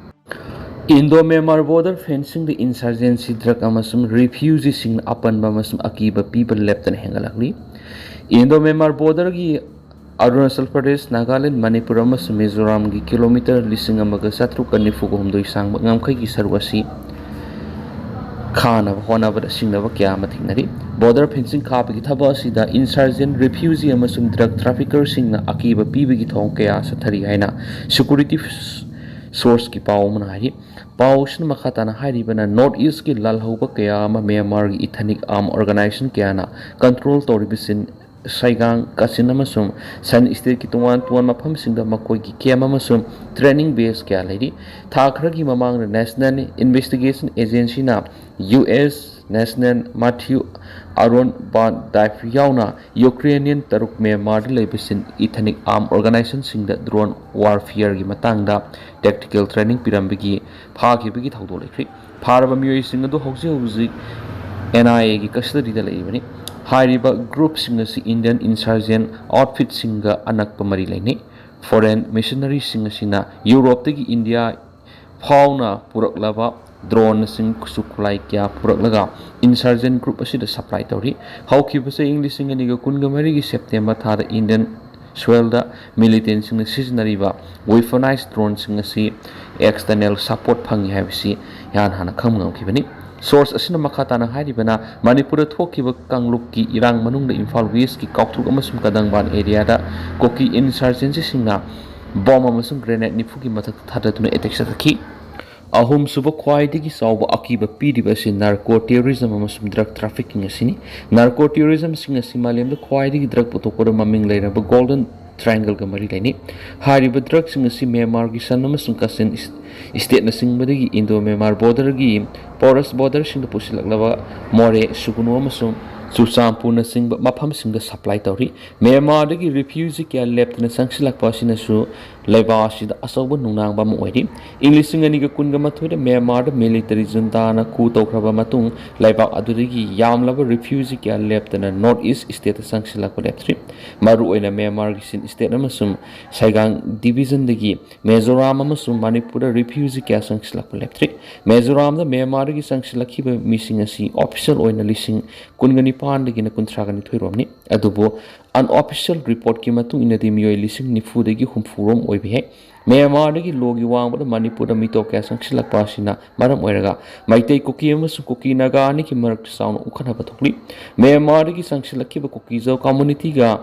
Indo Myanmar border fencingꯗ insurgency, drug ꯑꯃꯁꯨꯡ refugeeꯁꯤꯡꯅ ꯑꯄꯟꯕ ꯑꯃꯁꯨꯡ ꯑꯀꯤꯕ ꯄꯤꯕ ꯂꯦꯞꯇꯅ ꯍꯦꯟꯒꯠꯂꯛꯂꯤ꯫ Indo Myanmar borderꯒꯤ ꯑꯔꯨꯅꯥꯆꯜ ꯄ꯭ꯔꯗꯦꯁ, ꯅꯥꯒꯥꯂꯦꯟ, ꯃꯅꯤꯄꯨꯔ ꯑꯃꯁꯨꯡ ꯃꯤꯖꯣꯔꯥꯝꯒꯤ ꯀꯤꯂꯣꯃꯤꯇꯔ ꯂꯤꯁꯤꯡ ꯑꯃꯒ ꯆꯥꯇ꯭ꯔꯨꯛꯀ ꯅꯤꯐꯨꯒ ꯍꯨꯝꯗꯣꯏ ꯁꯥꯡꯕ ꯉꯝꯈꯩꯒꯤ ꯁꯔꯨꯛ ꯑꯁꯤ ꯈꯥꯅꯕ ꯍꯣꯠꯅꯕꯗ ꯁꯤꯡꯅꯕ ꯀꯌꯥ ꯑꯃ ꯊꯦꯡꯅꯔꯤ꯫ Border fencing ꯈꯥꯕꯒꯤ ꯊꯕꯛ ꯑꯁꯤꯗ insurgent, refugee ꯑꯃꯁꯨꯡ drug traffickerꯁꯤꯡꯅ ꯑꯀꯤꯕ ꯄꯤꯕꯒꯤ ꯊꯧꯑꯣꯡ ꯀꯌꯥ ꯆꯠꯊꯔꯤ ꯍꯥꯏꯅ security sourceꯀꯤ ꯄꯥꯎ ꯑꯃꯅ ꯍꯥꯏꯔꯤ꯫ ꯄꯥꯎ ꯑꯁꯤꯅ ꯃꯈꯥ ꯇꯥꯅ ꯍꯥꯏꯔꯤꯕꯅ, North Eastꯀꯤ ꯂꯥꯜꯍꯧꯕ ꯀꯌꯥ ꯑꯃ ꯃ꯭ꯌꯥꯟꯃꯥꯔꯒꯤ ethnic armed organization ꯀꯌꯥꯅ control ꯇꯧꯔꯤꯕꯁꯤꯡ ꯁꯥꯏꯒꯥꯡ, ꯀꯥꯆꯤꯟ ꯑꯃꯁꯨꯡ ꯁꯟ ꯁ꯭ꯇꯦꯠꯀꯤ ꯇꯣꯉꯥꯟ ꯇꯣꯉꯥꯟꯕ ꯃꯐꯝꯁꯤꯡꯗ ꯃꯈꯣꯏꯒꯤ camp ꯑꯃꯁꯨꯡ training base ꯀꯌꯥ ꯂꯩꯔꯤ꯫ ꯊꯥ ꯈꯔꯒꯤ ꯃꯃꯥꯡꯗ National Investigation Agencyꯅ US National Matthew Aaron Van Dyke ꯌꯥꯎꯅ Ukrainian ꯇꯔꯨꯛ ꯃ꯭ꯌꯥꯟꯃꯥꯔꯗ ꯂꯩꯕꯁꯤꯡ ethnic armed organizationꯁꯤꯡꯗ drone warfareꯒꯤ ꯃꯇꯥꯡꯗ tactical training ꯄꯤꯔꯝꯕꯒꯤ ꯐꯥꯈꯤꯕꯒꯤ ꯊꯧꯗꯣꯛ ꯂꯩꯈ꯭ꯔꯤ꯫ ꯐꯥꯔꯕ ꯃꯤꯑꯣꯏꯁꯤꯡ ꯑꯗꯨ ꯍꯧꯖꯤꯛ ꯍꯧꯖꯤꯛ NIAꯒꯤ custodyꯗ ꯂꯩꯔꯤꯕꯅꯤ꯫ ꯍꯥꯏꯔꯤꯕ groupꯁꯤꯡ ꯑꯁꯤ Indian insurgent outfitꯁꯤꯡꯒ ꯑꯅꯛꯄ ꯃꯔꯤ ꯂꯩꯅꯩ꯫ Foreign missionaryꯁꯤꯡ ꯑꯁꯤꯅ ꯌꯨꯔꯣꯞꯇꯒꯤ ꯏꯟꯗꯤꯌꯥ ꯐꯥꯎꯅ ꯄꯨꯔꯛꯂꯕ droneꯁꯤꯡ, ꯈꯨꯠꯁꯨ ꯈꯨꯠꯂꯥꯏ ꯀꯌꯥ ꯄꯨꯔꯛꯂꯒ insurgent group ꯑꯁꯤꯗ supply ꯇꯧꯔꯤ꯫ ꯍꯧꯈꯤꯕ ꯆꯍꯤ ꯂꯤꯁꯤꯡ ꯑꯅꯤꯒ ꯀꯨꯟꯒ ꯃꯔꯤꯒꯤ September ꯊꯥꯗ Indian soilꯗ militantꯁꯤꯡꯅ ꯁꯤꯖꯤꯟꯅꯔꯤꯕ weaponized droneꯁꯤꯡ ꯑꯁꯤ external support ꯐꯪꯏ ꯍꯥꯏꯕꯁꯤ ꯏꯍꯥꯟ ꯍꯥꯟꯅ ꯈꯪꯕ ꯉꯝꯈꯤꯕꯅꯤ꯫ Source ꯑꯁꯤꯅ ꯃꯈꯥ ꯇꯥꯅ ꯍꯥꯏꯔꯤꯕꯅ, ꯃꯅꯤꯄꯨꯔꯗ ꯊꯣꯛꯈꯤꯕ ꯀꯥꯡꯂꯨꯞꯀꯤ ꯏꯔꯥꯡ ꯃꯅꯨꯡꯗ ꯏꯝꯐꯥꯜ Westꯀꯤ ꯀꯥꯎꯇ꯭ꯔꯨꯛ ꯑꯃꯁꯨꯡ ꯀꯗꯪꯕꯥꯟ areaꯗ ꯀꯨꯀꯤ insurgencyꯁꯤꯡꯅ bomb ꯑꯃꯁꯨꯡ grenade ꯅꯤꯐꯨꯒꯤ ꯃꯊꯛꯇ ꯊꯥꯗꯗꯨꯅ attack ꯆꯠꯊꯈꯤ꯫ ꯑꯍꯨꯝꯁꯨꯕ ꯈ꯭ꯋꯥꯏꯗꯒꯤ ꯆꯥꯎꯕ ꯑꯀꯤꯕ ꯄꯤꯔꯤꯕ ꯑꯁꯤ narco terrorism ꯑꯃꯁꯨꯡ drug trafficking ꯑꯁꯤꯅꯤ꯫ Narco terrorismꯁꯤꯡ ꯑꯁꯤ ꯃꯥꯂꯦꯝꯗ ꯈ꯭ꯋꯥꯏꯗꯒꯤ drug ꯄꯨꯊꯣꯛꯄꯗ ꯃꯃꯤꯡ ꯂꯩꯔꯕ Golden ꯇ꯭ꯔꯥꯏꯡꯒꯜꯒ ꯃꯔꯤ ꯂꯩꯅꯩ꯫ ꯍꯥꯏꯔꯤꯕ ꯗ꯭ꯔꯒꯁꯤꯡ ꯑꯁꯤ ꯃ꯭ꯌꯥꯟꯃꯥꯔꯒꯤ ꯁꯟ ꯑꯃꯁꯨꯡ ꯀꯥꯆꯤꯟ ꯏꯁ-, ꯏꯁꯇꯦꯠꯅꯁꯤꯡꯕꯗꯒꯤ ꯏꯟꯗꯣ ꯃ꯭ꯌꯥꯟꯃꯥꯔ ꯕꯣꯔꯗꯔꯒꯤ ꯄꯣꯔꯁ ꯕꯣꯔꯗꯔꯁꯤꯡꯗ ꯄꯨꯁꯤꯜꯂꯛꯂꯕ ꯃꯣꯔꯦ, ꯁꯨꯒꯨꯅꯨ ꯑꯃꯁꯨꯡ ꯆꯨꯔꯆꯥꯟꯄꯨꯔꯅꯆꯤꯡꯕ ꯃꯐꯝꯁꯤꯡꯗ ꯁꯄ꯭ꯂꯥꯏ ꯇꯧꯔꯤ꯫ ꯃ꯭ꯌꯥꯟꯃꯥꯔꯗꯒꯤ ꯔꯤꯐ꯭ꯌꯨꯖꯤ ꯀꯌꯥ ꯂꯦꯞꯇꯅ ꯆꯪꯁꯤꯜꯂꯛꯄ ꯑꯁꯤꯅꯁꯨ ꯂꯩꯕꯥꯛ ꯑꯁꯤꯗ ꯑꯆꯧꯕ ꯅꯨꯡꯅꯥꯡꯕ ꯑꯃ ꯑꯣꯏꯔꯤ꯫ ꯏꯪ ꯂꯤꯁꯤꯡ ꯑꯅꯤꯒ ꯀꯨꯟꯒ ꯃꯥꯊꯣꯏꯗ ꯃ꯭ꯌꯥꯟꯃꯥꯔꯗ ꯃꯤꯂꯤꯇꯔꯤ ꯖꯨꯟꯇꯥꯅ ꯀꯨ ꯇꯧꯈ꯭ꯔꯕ ꯃꯇꯨꯡ, ꯂꯩꯕꯥꯛ ꯑꯗꯨꯗꯒꯤ ꯌꯥꯝꯂꯕ ꯔꯤꯐ꯭ꯌꯨꯖꯤ ꯀꯌꯥ ꯂꯦꯞꯇꯅ ꯅꯣꯔꯠ ꯏꯁ ꯏꯁꯇꯦꯠꯇ ꯆꯪꯁꯤꯜꯂꯛꯄ ꯂꯦꯞꯇ꯭ꯔꯤ꯫ ꯃꯔꯨꯑꯣꯏꯅ ꯃ꯭ꯌꯥꯟꯃꯥꯔꯒꯤ ꯆꯤꯟ ꯏꯁꯇꯦꯠ ꯑꯃꯁꯨꯡ ꯁꯥꯏꯒꯥꯡ ꯗꯤꯕꯤꯖꯟꯗꯒꯤ ꯃꯤꯖꯣꯔꯥꯝ ꯑꯃꯁꯨꯡ ꯃꯅꯤꯄꯨꯔꯗ ꯔꯤꯐ꯭ꯌꯨꯖꯤ ꯀꯌꯥ ꯆꯪꯁꯤꯜꯂꯛꯄ ꯂꯦꯞꯇ꯭ꯔꯤ꯫ ꯃꯤꯖꯣꯔꯥꯝꯗ ꯃ꯭ꯌꯥꯟꯃꯥꯔꯗꯒꯤ ꯆꯪꯁꯤꯜꯂꯛꯈꯤꯕ ꯃꯤꯁꯤꯡ ꯑꯁꯤ ꯑꯣꯐꯤꯁꯤꯌꯦꯜ ꯑꯣꯏꯅ ꯂꯤꯁꯤꯡ ꯀꯨꯟꯒ ꯅꯤꯄꯥꯟꯗꯒꯤꯅ ꯀꯨꯟꯊ꯭ꯔꯥꯒ ꯅꯤꯊꯣꯏ ꯔꯣꯝꯅꯤ꯫ ꯑꯗꯨꯕꯨ ꯑꯟꯑꯣꯐꯤꯁꯤꯌꯦꯜ ꯔꯤꯄꯣꯔꯠꯀꯤ ꯃꯇꯨꯡ ꯏꯟꯅꯗꯤ ꯃꯤꯑꯣꯏ ꯂꯤꯁꯤꯡ ꯅꯤꯐꯨꯗꯒꯤ ꯍꯨꯝꯐꯨ ꯔꯣꯝ ꯑꯣꯏꯕ ꯌꯥꯏ꯫ ꯃ꯭ꯌꯥꯟꯃꯥꯔꯗꯒꯤ ꯂꯣꯒꯤ ꯋꯥꯡꯃꯗ ꯃꯅꯤꯄꯨꯔꯗ ꯃꯤꯇꯣꯞ ꯀꯌꯥ ꯆꯪꯁꯤꯜꯂꯛꯄ ꯑꯁꯤꯅ ꯃꯔꯝ ꯑꯣꯏꯔꯒ ꯃꯩꯇꯩ ꯀꯨꯀꯤ ꯑꯃꯁꯨꯡ ꯀꯨꯀꯤ ꯅꯥꯒꯥ ꯑꯅꯤꯒꯤ ꯃꯔꯛꯇ ꯆꯥꯎꯅ ꯎꯈꯠꯅꯕ ꯊꯣꯛꯂꯤ꯫ ꯃ꯭ꯌꯥꯟꯃꯥꯔꯗꯒꯤ ꯆꯪꯁꯤꯜꯂꯛꯈꯤꯕ ꯀꯨꯀꯤꯖꯧ ꯀꯝꯃꯨꯅꯤꯇꯤꯒ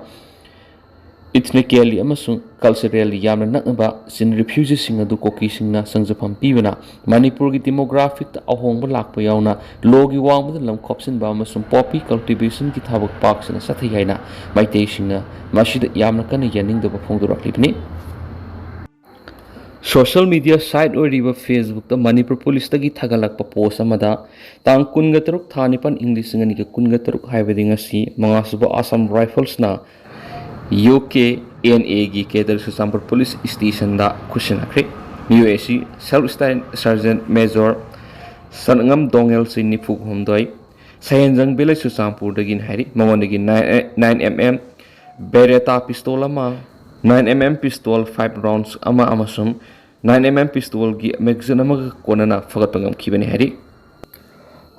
ꯏꯊꯅꯤꯀꯦꯜꯂꯤ ꯑꯃꯁꯨꯡ ꯀꯜꯆꯔꯦꯜꯂꯤ ꯌꯥꯝꯅ ꯅꯛꯅꯕ ꯆꯤꯟ ꯔꯤꯐ꯭ꯌꯨꯖꯤꯁꯤꯡ ꯑꯗꯨ ꯀꯨꯀꯤꯁꯤꯡꯅ ꯆꯪꯖꯐꯝ ꯄꯤꯕꯅ ꯃꯅꯤꯄꯨꯔꯒꯤ ꯗꯤꯃꯣꯒ꯭ꯔꯥꯐꯤꯛꯇ ꯑꯍꯣꯡꯕ ꯂꯥꯛꯄ ꯌꯥꯎꯅ ꯂꯣꯒꯤ ꯋꯥꯡꯃꯗ ꯂꯝ ꯈꯣꯞꯆꯤꯟꯕ ꯑꯃꯁꯨꯡ ꯄꯣꯄꯤ ꯀꯜꯇꯤꯚꯦꯁꯟꯒꯤ ꯊꯕꯛ ꯄꯥꯛ ꯁꯟꯅ ꯆꯠꯊꯩ ꯍꯥꯏꯅ ꯃꯩꯇꯩꯁꯤꯡꯅ ꯃꯁꯤꯗ ꯌꯥꯝꯅ ꯀꯟꯅ ꯌꯥꯅꯤꯡꯗꯕ ꯐꯣꯡꯗꯣꯔꯛꯂꯤꯕꯅꯤ꯫ ꯁꯣꯁꯤꯌꯦꯜ ꯃꯤꯗꯤꯌꯥ ꯁꯥꯏꯠ ꯑꯣꯏꯔꯤꯕ ꯐꯦꯁꯕꯨꯛꯇ ꯃꯅꯤꯄꯨꯔ ꯄꯨꯂꯤꯁꯇꯒꯤ ꯊꯥꯒꯠꯂꯛꯄ ꯄꯣꯁ ꯑꯃꯗ ꯇꯥꯡ ꯀꯨꯟꯒ ꯇꯔꯨꯛ ꯊꯥ ꯅꯤꯄꯥꯟ ꯏꯪ ꯂꯤꯁꯤꯡ ꯑꯅꯤꯒ ꯀꯨꯟꯒ ꯇꯔꯨꯛ ꯍꯥꯏꯕꯗꯤ ꯉꯁꯤ ꯃꯉꯥꯁꯨꯕ ꯑꯁꯥꯝ ꯔꯥꯏꯐꯜꯁꯅ ꯌꯨ ꯀꯦ ꯑꯦꯟ ꯑꯦꯒꯤ ꯀꯦꯗꯔ ꯆꯨꯔꯆꯥꯟꯄꯨꯔ ꯄꯨꯂꯤꯁ ꯏꯁꯇꯦꯁꯟꯗ ꯈꯨꯠꯁꯤꯟꯅꯈ꯭ꯔꯦ꯫ ꯃꯤꯑꯣꯏ ꯑꯁꯤ ꯁꯕ ꯁꯔꯖꯦꯟ ꯃꯦꯖꯣꯔ ꯁꯅꯉꯝ ꯗꯣꯉꯦꯜ ꯆꯍꯤ ꯅꯤꯐꯨ ꯍꯨꯝꯗꯣꯏ, ꯁꯍꯦꯟꯖꯪ ꯚꯤꯂꯦꯖ ꯆꯨꯔꯆꯥꯟꯄꯨꯔꯗꯒꯤꯅꯤ ꯍꯥꯏꯔꯤ꯫ ꯃꯉꯣꯟꯗꯒꯤ nine M M Beretta pistol ꯑꯃ, nine M M pistol five rounds ꯑꯃ ꯑꯃꯁꯨꯡ ꯅꯥꯏꯟ ꯑꯦꯝ ꯑꯦꯝ ꯄꯤꯁꯇꯣꯜꯒꯤ ꯃꯦꯒꯥꯖꯤꯟ ꯑꯃꯒ ꯀꯣꯟꯅꯅ ꯐꯒꯠꯄ ꯉꯝꯈꯤꯕꯅꯤ ꯍꯥꯏꯔꯤ꯫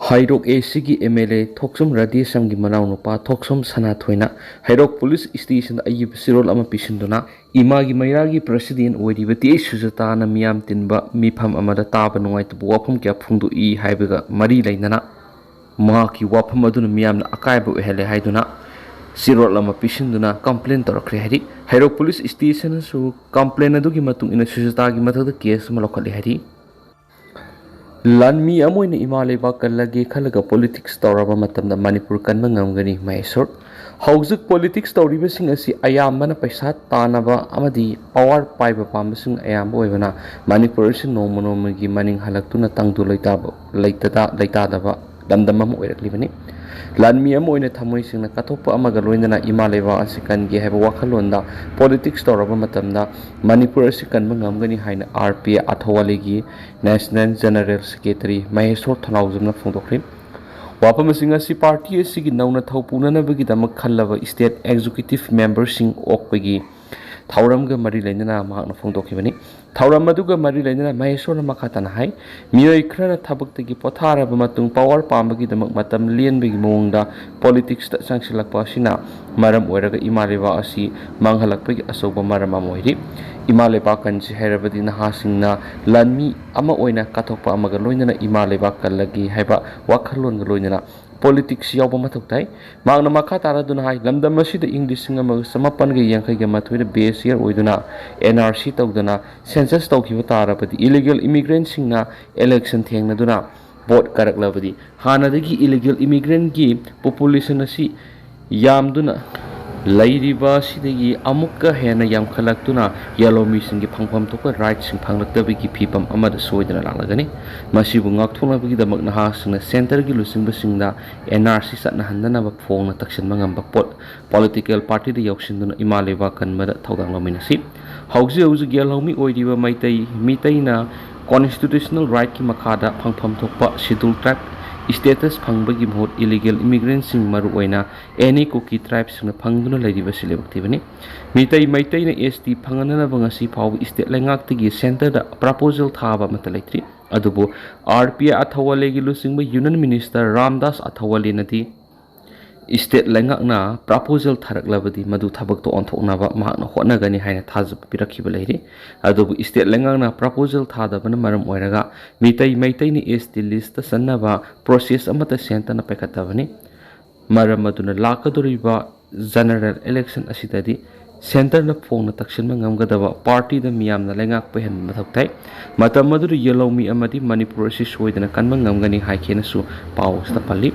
ꯍꯩꯔꯣꯛ ꯑꯦ ꯁꯤꯒꯤ ꯑꯦꯝ ꯑꯦꯜ ꯑꯦ ꯊꯣꯛꯆꯣꯝ ꯔꯥꯙꯦꯁ꯭ꯌꯥꯝꯒꯤ ꯃꯅꯥꯎꯅꯨꯄꯥ ꯊꯣꯛꯆꯣꯝ ꯁꯅꯥꯊꯣꯏꯅ ꯍꯩꯔꯣꯛ ꯄꯨꯂꯤꯁ ꯏꯁꯇꯦꯁꯟꯗ ꯑꯏꯕ ꯆꯦꯔꯣꯜ ꯑꯃ ꯄꯤꯁꯤꯟꯗꯨꯅ ꯏꯃꯥꯒꯤ ꯃꯩꯔꯥꯒꯤ ꯄ꯭ꯔꯁꯤꯗꯦꯟ ꯑꯣꯏꯔꯤꯕ ꯇꯤ ꯑꯩꯆ ꯁꯨꯖꯥꯇꯥꯅ ꯃꯤꯌꯥꯝ ꯇꯤꯟꯕ ꯃꯤꯐꯝ ꯑꯃꯗ ꯇꯥꯕ ꯅꯨꯡꯉꯥꯏꯇꯕ ꯋꯥꯐꯝ ꯀꯌꯥ ꯐꯣꯡꯗꯣꯛꯏ ꯍꯥꯏꯕꯒ ꯃꯔꯤ ꯂꯩꯅꯅ ꯃꯍꯥꯛꯀꯤ ꯋꯥꯐꯝ ꯑꯗꯨꯅ ꯃꯤꯌꯥꯝꯅ ꯑꯀꯥꯏꯕ ꯑꯣꯏꯍꯜꯂꯦ ꯍꯥꯏꯗꯨꯅ ꯆꯦꯔꯣꯜ ꯑꯃ ꯄꯤꯁꯤꯟꯗꯨꯅ ꯀꯝꯄ꯭ꯂꯦꯟ ꯇꯧꯔꯛꯈ꯭ꯔꯦ ꯍꯥꯏꯔꯤ꯫ ꯍꯩꯔꯣꯛ ꯄꯨꯂꯤꯁ ꯏꯁꯇꯦꯁꯟꯅꯁꯨ ꯀꯝꯄ꯭ꯂꯦꯟ ꯑꯗꯨꯒꯤ ꯃꯇꯨꯡ ꯏꯟꯅ ꯁꯨꯖꯥꯇꯥꯒꯤ ꯃꯊꯛꯇ ꯀꯦꯁ ꯑꯃ ꯂꯧꯈꯠꯂꯦ ꯍꯥꯏꯔꯤ꯫ ꯂꯥꯟꯃꯤ ꯑꯃ ꯑꯣꯏꯅ ꯏꯃꯥ ꯂꯩꯕꯥꯛ ꯀꯜꯂꯒꯦ ꯈꯜꯂꯒ ꯄꯣꯂꯤꯇꯤꯛꯁ ꯇꯧꯔꯕ ꯃꯇꯝꯗ ꯃꯅꯤꯄꯨꯔ ꯀꯟꯕ ꯉꯝꯒꯅꯤ, ꯃꯍꯦꯁꯣꯔ꯫ ꯍꯧꯖꯤꯛ ꯄꯣꯂꯤꯇꯤꯛꯁ ꯇꯧꯔꯤꯕꯁꯤꯡ ꯑꯁꯤ ꯑꯌꯥꯝꯕꯅ ꯄꯩꯁꯥ ꯇꯥꯟꯅꯕ ꯑꯃꯗꯤ ꯄꯋꯥꯔ ꯄꯥꯏꯕ ꯄꯥꯝꯕꯁꯤꯡ ꯑꯌꯥꯝꯕ ꯑꯣꯏꯕꯅ ꯃꯅꯤꯄꯨꯔ ꯑꯁꯤ ꯅꯣꯡꯃ ꯅꯣꯡꯃꯒꯤ ꯃꯅꯤꯡ ꯍꯜꯂꯛꯇꯨꯅ ꯇꯪꯗꯨ ꯂꯩꯇꯥꯕ, ꯂꯩꯇꯗ, ꯂꯩꯇꯥꯗꯕ ꯂꯝꯗꯝ ꯑꯃ ꯑꯣꯏꯔꯛꯂꯤꯕꯅꯤ꯫ ꯂꯥꯟꯃꯤ ꯑꯃ ꯑꯣꯏꯅ ꯊꯃꯣꯏ ꯁꯦꯡꯅ ꯀꯠꯊꯣꯛꯄ ꯑꯃꯒ ꯂꯣꯏꯅꯅ ꯏꯃꯥ ꯂꯩꯕꯥꯛ ꯑꯁꯤ ꯀꯟꯒꯦ ꯍꯥꯏꯕ ꯋꯥꯈꯜꯂꯣꯟꯗ ꯄꯣꯂꯤꯇꯤꯛꯁ ꯇꯧꯔꯕ ꯃꯇꯝꯗ ꯃꯅꯤꯄꯨꯔ ꯑꯁꯤ ꯀꯟꯕ ꯉꯝꯒꯅꯤ ꯍꯥꯏꯅ ꯑꯥꯔ ꯄꯤ ꯑꯊꯧꯋꯥꯂꯤꯒꯤ ꯅꯦꯁꯅꯦꯜ ꯖꯦꯅꯔꯦꯜ ꯁꯦꯀ꯭ꯔꯦꯇꯔꯤ ꯃꯍꯦꯁꯣꯔ ꯊꯧꯅꯥꯎꯖꯝꯅ ꯐꯣꯡꯗꯣꯛꯈ꯭ꯔꯤ꯫ ꯋꯥꯐꯝꯁꯤꯡ ꯑꯁꯤ ꯄꯥꯔꯇꯤ ꯑꯁꯤꯒꯤ ꯅꯧꯅ ꯊꯧ ꯄꯨꯅꯅꯕꯒꯤꯗꯃꯛ ꯈꯜꯂꯕ ꯁ꯭ꯇꯦꯠ ꯑꯦꯛꯖꯤꯀ꯭ꯌꯨꯇꯤꯚ ꯃꯦꯝꯕꯔꯁꯤꯡ ꯑꯣꯛꯄꯒꯤ ꯊꯧꯔꯝꯒ ꯃꯔꯤ ꯂꯩꯅꯅ ꯃꯍꯥꯛꯅ ꯐꯣꯡꯗꯣꯛꯈꯤꯕꯅꯤ꯫ ꯊꯧꯔꯝ ꯑꯗꯨꯒ ꯃꯔꯤ ꯂꯩꯅꯅ ꯃꯍꯦꯁꯣꯔꯅ ꯃꯈꯥ ꯇꯥꯅ ꯍꯥꯏ, ꯃꯤꯑꯣꯏ ꯈꯔꯅ ꯊꯕꯛꯇꯒꯤ ꯄꯣꯊꯥꯔꯕ ꯃꯇꯨꯡ ꯄꯋꯥꯔ ꯄꯥꯝꯕꯒꯤꯗꯃꯛ ꯃꯇꯝ ꯂꯦꯟꯕꯒꯤ ꯃꯑꯣꯡꯗ ꯄꯣꯂꯤꯇꯤꯛꯁꯇ ꯆꯪꯁꯤꯜꯂꯛꯄ ꯑꯁꯤꯅ ꯃꯔꯝ ꯑꯣꯏꯔꯒ ꯏꯃꯥ ꯂꯩꯕꯥꯛ ꯑꯁꯤ ꯃꯥꯡꯍꯜꯂꯛꯄꯒꯤ ꯑꯆꯧꯕ ꯃꯔꯝ ꯑꯃ ꯑꯣꯏꯔꯤ꯫ ꯏꯃꯥ ꯂꯩꯕꯥꯛ ꯀꯟꯁꯤ ꯍꯥꯏꯔꯕꯗꯤ ꯅꯍꯥꯁꯤꯡꯅ ꯂꯥꯟꯃꯤ ꯑꯃ ꯑꯣꯏꯅ ꯀꯠꯊꯣꯛꯄ ꯑꯃꯒ ꯂꯣꯏꯅꯅ ꯏꯃꯥ ꯂꯩꯕꯥꯛ ꯀꯜꯂꯒꯦ ꯍꯥꯏꯕ ꯋꯥꯈꯜꯂꯣꯟꯒ ꯂꯣꯏꯅꯅ ꯄꯣꯂꯤꯇꯤꯛꯁ ꯌꯥꯎꯕ ꯃꯊꯧ ꯇꯥꯏ꯫ ꯃꯍꯥꯛꯅ ꯃꯈꯥ ꯇꯥꯔꯗꯨꯅ ꯍꯥꯏ, ꯂꯝꯗꯝ ꯑꯁꯤꯗ ꯏꯪ ꯂꯤꯁꯤꯡ ꯑꯃꯒ ꯆꯃꯥꯄꯟꯒ ꯌꯥꯡꯈꯩꯒ ꯃꯥꯊꯣꯏꯗ ꯕꯦꯁ ꯏꯌꯔ ꯑꯣꯏꯗꯨꯅ ꯑꯦꯟ ꯑꯥꯔ ꯁꯤ ꯇꯧꯗꯅ ꯁꯦꯟꯁꯁ ꯇꯧꯈꯤꯕ ꯇꯥꯔꯕꯗꯤ, ꯏꯂꯤꯒꯦꯜ ꯏꯃꯤꯒ꯭ꯔꯦꯟꯁꯤꯡꯅ ꯏꯂꯦꯛꯁꯟ ꯊꯦꯡꯅꯗꯨꯅ ꯚꯣꯠ ꯀꯥꯔꯛꯂꯕꯗꯤ, ꯍꯥꯟꯅꯗꯒꯤ ꯏꯂꯤꯒꯦꯜ ꯏꯃꯤꯒ꯭ꯔꯦꯟꯒꯤ ꯄꯣꯄꯨꯂꯦꯁꯟ ꯑꯁꯤ ꯌꯥꯝꯗꯨꯅ ꯂꯩꯔꯤꯕ ꯑꯁꯤꯗꯒꯤ ꯑꯃꯨꯛꯀ ꯍꯦꯟꯅ ꯌꯥꯝꯈꯠꯂꯛꯇꯨꯅ ꯌꯦꯜꯍꯧꯃꯤꯁꯤꯡꯒꯤ ꯐꯪꯐꯝ ꯊꯣꯛꯄ ꯔꯥꯏꯠꯁꯤꯡ ꯐꯪꯂꯛꯇꯕꯒꯤ ꯐꯤꯕꯝ ꯑꯃꯗ ꯁꯣꯏꯗꯅ ꯂꯥꯛꯂꯒꯅꯤ꯫ ꯃꯁꯤꯕꯨ ꯉꯥꯛꯊꯣꯛꯅꯕꯒꯤꯗꯃꯛ ꯅꯍꯥꯁꯤꯡꯅ ꯁꯦꯟꯇꯔꯒꯤ ꯂꯨꯆꯤꯡꯕꯁꯤꯡꯗ ꯑꯦꯟ ꯑꯥꯔ ꯁꯤ ꯆꯠꯅꯍꯟꯗꯅꯕ ꯐꯣꯡꯅ ꯇꯛꯁꯤꯟꯕ ꯉꯝꯕ ꯄꯣꯠ ꯄꯣꯂꯤꯇꯤꯀꯦꯜ ꯄꯥꯔꯇꯤꯗ ꯌꯥꯎꯁꯤꯟꯗꯨꯅ ꯏꯃꯥ ꯂꯩꯕꯥꯛ ꯀꯟꯕꯗ ꯊꯧꯗꯥꯡ ꯂꯧꯃꯤꯟꯅꯁꯤ꯫ ꯍꯧꯖꯤꯛ ꯍꯧꯖꯤꯛ ꯌꯦꯜꯍꯧꯃꯤ ꯑꯣꯏꯔꯤꯕ ꯃꯩꯇꯩ, ꯃꯤꯇꯩꯅ ꯀꯣꯟꯁꯇꯤꯇ꯭ꯌꯨꯁꯅꯦꯜ ꯔꯥꯏꯠꯀꯤ ꯃꯈꯥꯗ ꯐꯪꯐꯝ ꯊꯣꯛꯄ ꯁꯦꯗ꯭ꯌꯨꯜ ꯇ꯭ꯔꯥꯏꯕ ꯁ꯭ꯇꯦꯇꯁ ꯐꯪꯕꯒꯤ ꯃꯍꯨꯠ ꯏꯂꯤꯒꯦꯜ ꯏꯃꯤꯒ꯭ꯔꯦꯟꯁꯤꯡ, ꯃꯔꯨꯑꯣꯏꯅ ꯑꯦꯅꯤ ꯀꯨꯀꯤ ꯇ꯭ꯔꯥꯏꯕꯁꯤꯡꯅ ꯐꯪꯗꯨꯅ ꯂꯩꯔꯤꯕꯁꯤ ꯂꯥꯏꯕꯛ ꯊꯤꯕꯅꯤ꯫ ꯃꯤꯇꯩ ꯃꯩꯇꯩꯅ ꯑꯦꯁ ꯇꯤ ꯐꯪꯍꯟꯅꯅꯕ ꯉꯁꯤ ꯐꯥꯎꯕ ꯁ꯭ꯇꯦꯠ ꯂꯩꯉꯥꯛꯇꯒꯤ ꯁꯦꯟꯇꯔꯗ ꯄ꯭ꯔꯄꯣꯖꯦꯜ ꯊꯥꯕ ꯑꯃꯠꯇ ꯂꯩꯇ꯭ꯔꯤ꯫ ꯑꯗꯨꯕꯨ ꯑꯥꯔ ꯄꯤ ꯑꯊꯧꯋꯥꯂꯦꯒꯤ ꯂꯨꯆꯤꯡꯕ ꯌꯨꯅꯤꯌꯟ ꯃꯤꯅꯤꯁꯇꯔ ꯔꯥꯝꯗꯥꯁ ꯑꯊꯧꯋꯥꯂꯦꯅꯗꯤ ꯁ꯭ꯇꯦꯠ ꯂꯩꯉꯥꯛꯅ ꯄ꯭ꯔꯄꯣꯖꯦꯜ ꯊꯥꯔꯛꯂꯕꯗꯤ ꯃꯗꯨ ꯊꯕꯛꯇ ꯑꯣꯟꯊꯣꯛꯅꯕ ꯃꯍꯥꯛꯅ ꯍꯣꯠꯅꯒꯅꯤ ꯍꯥꯏꯅ ꯊꯥꯖꯕ ꯄꯤꯔꯛꯈꯤꯕ ꯂꯩꯔꯤ꯫ ꯑꯗꯨꯕꯨ ꯁ꯭ꯇꯦꯠ ꯂꯩꯉꯥꯛꯅ ꯄ꯭ꯔꯄꯣꯖꯦꯜ ꯊꯥꯗꯕꯅ ꯃꯔꯝ ꯑꯣꯏꯔꯒ ꯃꯤꯇꯩ ꯃꯩꯇꯩꯅ ꯑꯦꯁ ꯇꯤ ꯂꯤꯁꯇ ꯆꯟꯅꯕ ꯄ꯭ꯔꯣꯁꯦꯁ ꯑꯃꯠꯇ ꯁꯦꯟꯇꯔꯅ ꯄꯥꯏꯈꯠꯇꯕꯅꯤ꯫ ꯃꯔꯝ ꯑꯗꯨꯅ ꯂꯥꯛꯀꯗꯧꯔꯤꯕ ꯖꯦꯅꯔꯦꯜ ꯏꯂꯦꯛꯁꯟ ꯑꯁꯤꯗꯗꯤ ꯁꯦꯟꯇꯔꯅ ꯐꯣꯡꯅ ꯇꯛꯁꯤꯟꯕ ꯉꯝꯒꯗꯕ ꯄꯥꯔꯇꯤꯗ ꯃꯤꯌꯥꯝꯅ ꯂꯩꯉꯥꯛꯄ ꯍꯦꯟꯕ ꯃꯊꯧ ꯇꯥꯏ꯫ ꯃꯇꯝ ꯑꯗꯨꯗ ꯌꯦꯜꯍꯧꯃꯤ ꯑꯃꯗꯤ ꯃꯅꯤꯄꯨꯔ ꯑꯁꯤ ꯁꯣꯏꯗꯅ ꯀꯟꯕ ꯉꯝꯒꯅꯤ ꯍꯥꯏꯈꯤꯅꯁꯨ ꯄꯥꯎ ꯑꯁꯤꯗ ꯄꯜꯂꯤ꯫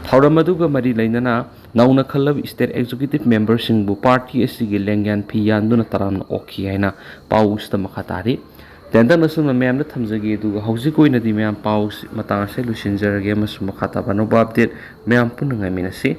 ꯊꯧꯔꯝ ꯑꯗꯨꯒ ꯃꯔꯤ ꯂꯩꯅꯅ ꯅꯧꯅ ꯈꯜꯂꯕ ꯏꯁꯇꯦꯠ ꯑꯦꯛꯖꯤꯀ꯭ꯌꯨꯇꯤꯚ ꯃꯦꯝꯕꯔꯁꯤꯡꯕꯨ ꯄꯥꯔꯇꯤ ꯑꯁꯤꯒꯤ ꯂꯦꯡꯌꯥꯟ ꯐꯤ ꯌꯥꯟꯗꯨꯅ ꯇꯔꯥꯝꯅ ꯑꯣꯛꯈꯤ ꯍꯥꯏꯅ ꯄꯥꯎ ꯑꯁꯤꯗ ꯃꯈꯥ ꯇꯥꯔꯤ꯫ ꯇꯦꯟꯇꯛꯅ ꯑꯁꯨꯝꯅ ꯃꯌꯥꯝꯗ ꯊꯝꯖꯒꯦ, ꯑꯗꯨꯒ ꯍꯧꯖꯤꯛ ꯑꯣꯏꯅꯗꯤ ꯃꯌꯥꯝ ꯄꯥꯎ ꯃꯇꯥꯡ ꯑꯁꯤ ꯂꯣꯏꯁꯤꯟꯖꯔꯒꯦ ꯑꯃꯁꯨꯡ ꯃꯈꯥ ꯇꯥꯕ ꯑꯅꯧꯕ ꯑꯞꯗꯦꯠ ꯃꯌꯥꯝ ꯄꯨꯟꯅ ꯉꯥꯏꯃꯤꯟꯅꯁꯤ꯫